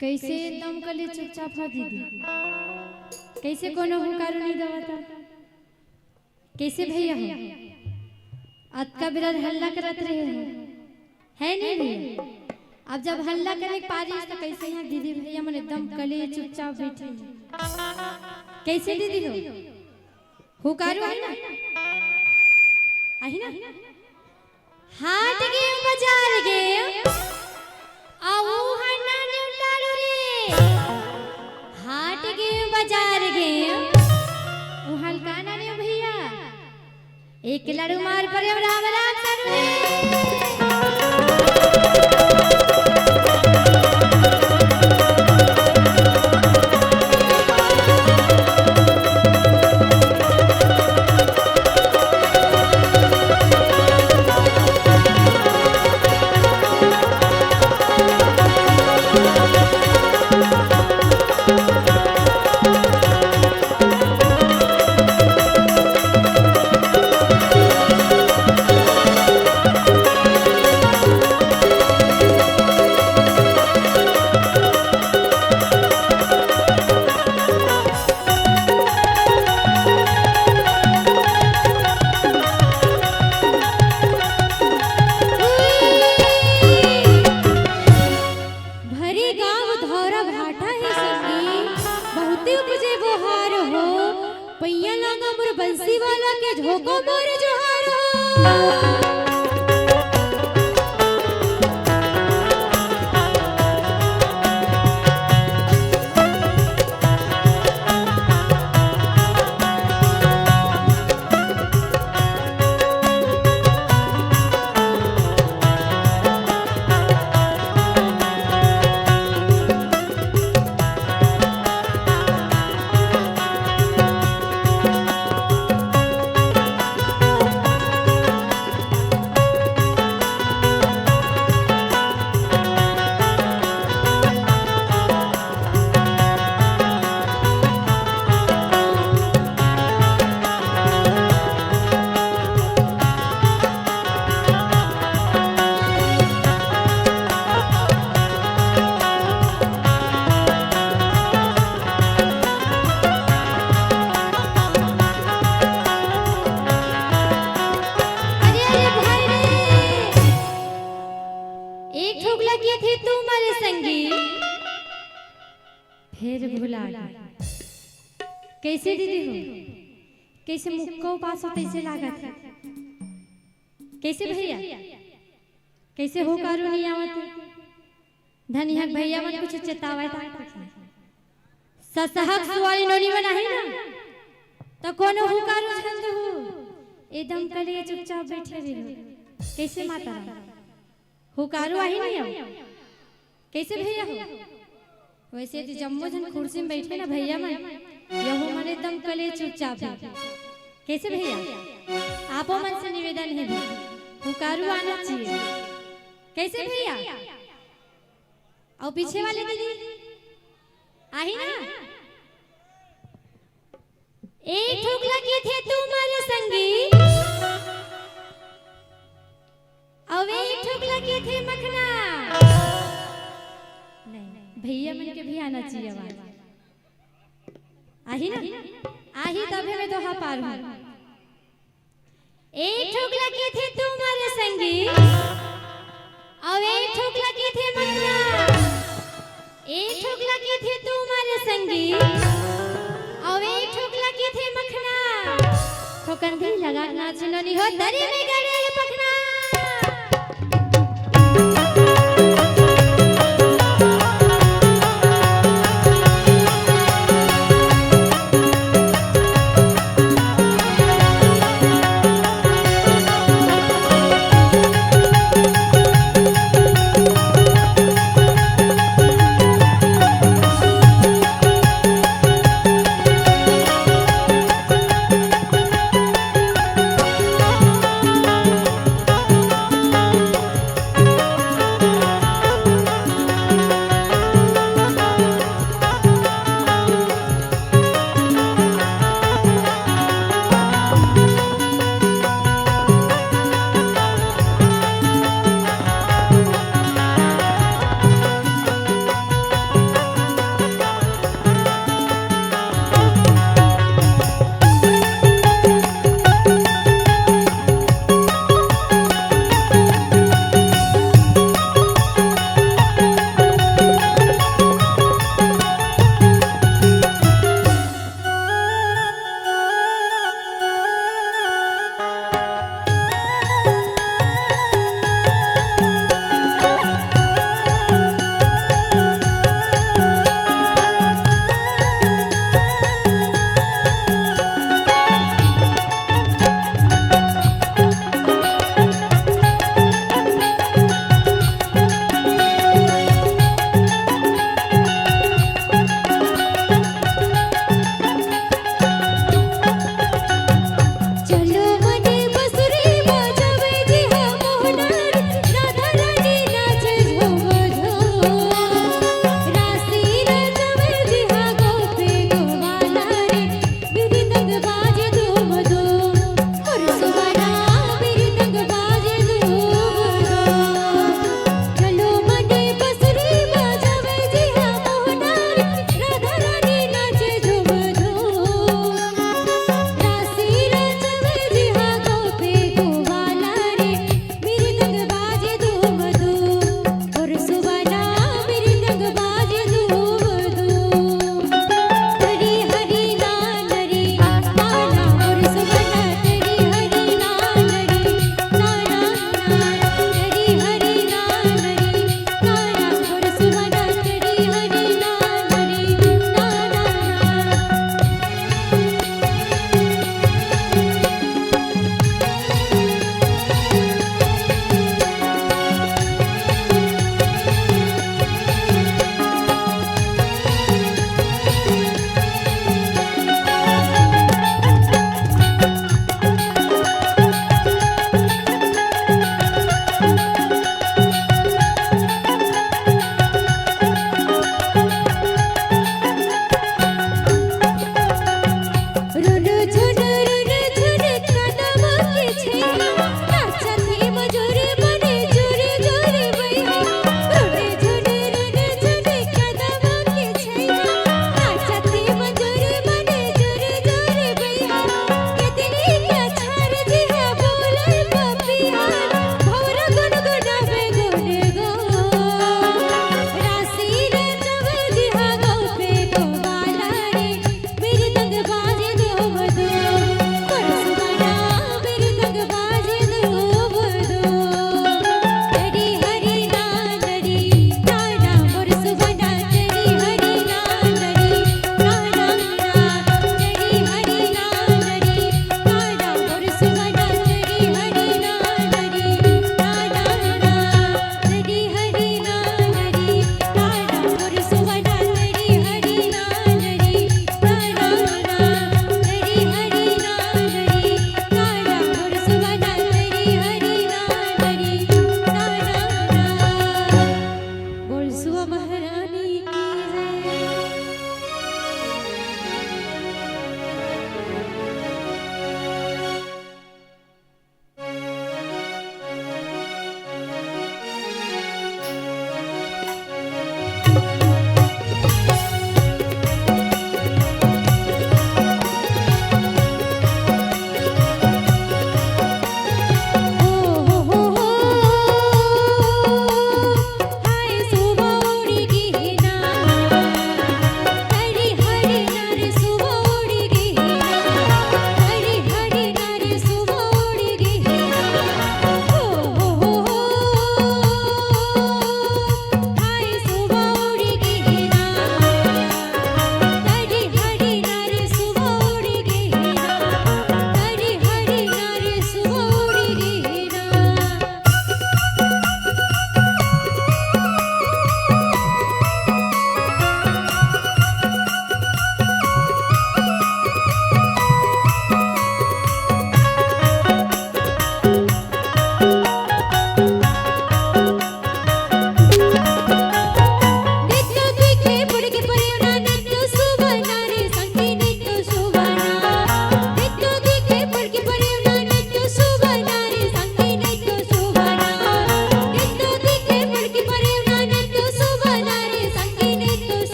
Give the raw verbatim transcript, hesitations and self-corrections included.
कइसे एकदम कले चुपचाप हो दीदी? कइसे कोनो हुकारू नइ देवत? कइसे भइया हो? अतका बेरा हल्ला करत रहे हो, हे नहीं भइया? अब जब हल्ला करे के पारिस, त कइसे इहाँ दीदी भइया मन एकदम कले चुपचाप बइठे हे? कइसे दीदी हो? हुकारू आही ना? आही ना? हाट गेंव बजार गेंव, अउ हन्ना नेव लाड़ू रे। हाट गेंव बजार गेंव, उहाँ ल का नानेव भइया? एक लाड़ू मार परेव राम राम लाड़ू रे। भरे गांव धौरा भाटा हे संगी, बहुते उपजे बोहार हो। पइया लांगा मोर बंसी वाला के झोंको मोर जोहार हो। अरे, अरे भाई रे, एक ठोक लगे थे तू मारे संगी, फेर भुला गे। कइसे दीदी हो? कइसे मुक्का उपास हो तइसे लागत हे? कइसे भइया? कइसे हुकारू नइ आवत हे? धनिया के भइया मन कुछ चेतावत हे। ससहक सुवारी नोनी मन आही ना, त कोनो हुकारू झन दहू। एकदम कले चुपचाप बइठे रहो। कइसे माता राम? हुकारू आही नहीं अब। कइसे भइया हो? वइसे तो जम्मो झन कुर्सी में बइठे ना भइया मन, यहू मन एकदम कले चुपचाप हे। कइसे भइया? आपो मन से निवेदन हे भइया, हुकारू आना चाहिए। कइसे भइया? अउ पीछे वाले दीदी आही ना? एक ठोक लगे थे तू मारे संगी, अउ एक ठोक लगे थे मखना। नहीं, भइया मन के भी आना चाहिए आवाज। आही ना? आही तभे में दोहा पार हो। एक ठोक लगे थे तू मारे संगी, अउ एक ठोक लगे थे मखना। एक ठोक लगे थे तू मारे संगी, अउ एक ठोक लगे थे मखना। ठोकन भी लगा नाच नोनी हो, दरी में गड़े